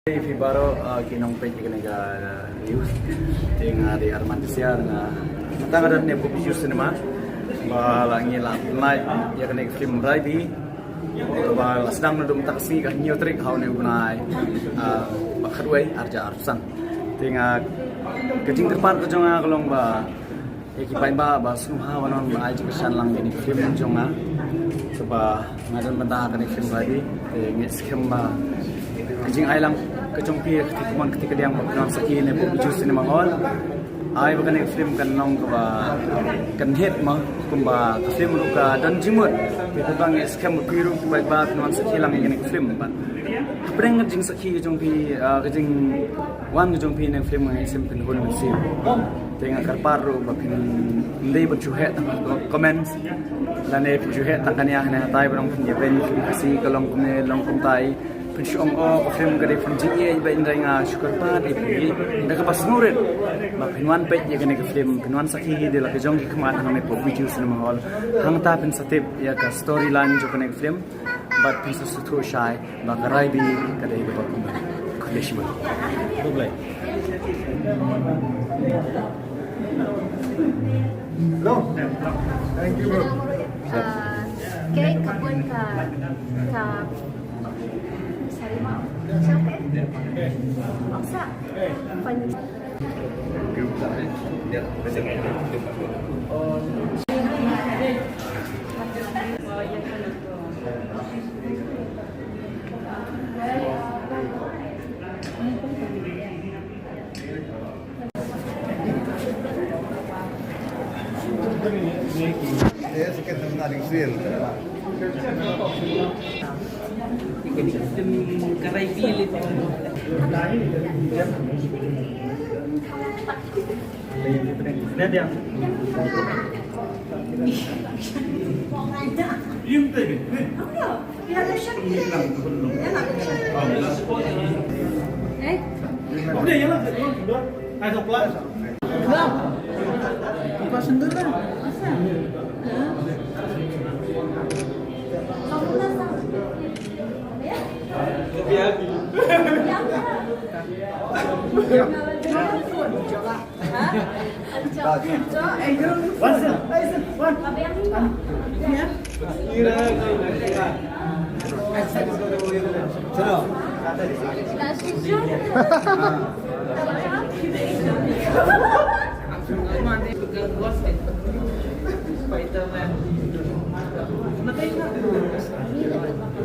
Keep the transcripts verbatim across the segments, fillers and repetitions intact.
Phi baroh, ah, ki nongpeit ïa kane ka news. Te nga dei Arman Tissiar, nga tang da ne Pop View Cinema. Ba la ngi la pynlait ïa kane ka film Raibi. Ba la sdang naduh mynta ka sngi, ka hynñiew tarik ha une u bnai, ah, ba khatwei, arhajar arphew san. Te nga, ka jingkyrpad ka jong nga ka long ba ïa ki paidbah ba sngewbha wan ban ai jingkyrshan lang ïa kane ka film jong nga. Sngewbha, nga don bynta ha kane ka film Raibi. Te nga ngeit skhem ba ka jingai lang ka jong phi, ka kti kamon ka kti kadiang ba phin wan sakhi ne Pop View Cinema Hall. Ai ba kane ka film kan long kaba kan hit mo, kumba ka film ruh ka don jingmut. Te kumba nga ngeit skhem ba phi ruh ki paidbah phin wan sakhi lang ïa kane ka film. Bad hapdeng ka jingsakhi ka jong phi, ah, ka jingwan ka jong phi ne ka film, nga ngeit skhem phin hun mynsiem. Te nga kyrpad ruh ba phin ym dei ban shu heh tang ha comments lane phin shu heh tang kane kane, hatai ba dang phin ïa peit film Khasi ka long kumne long kumtai, phin shu ong, oh, ka film ka dei film jingïeit. Ba hynrei nga shu kyrpad ïa phi da kaba sngewrit ba phin wan peit ïa kane ka film, phin wan sakhi hi da la ka jong ki khmat hangne Pop View Cinema Hall. Hangta phin sa tip ïa ka storyline jong kane ka film. Bad phin sa sngewthuh shai ba ka Raibi ka dei kaba kumne. Khublei shibun. Khublei. Hello. Thank you, bro. Ah, kei ka bun ka, ka, sorry, ma. Siapa? Maksa. Pan-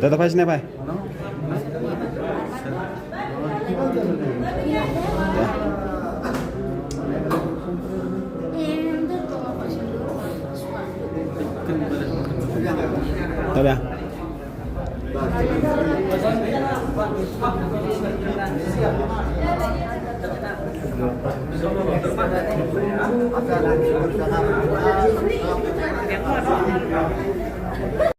Tata pai sini pai. Tada.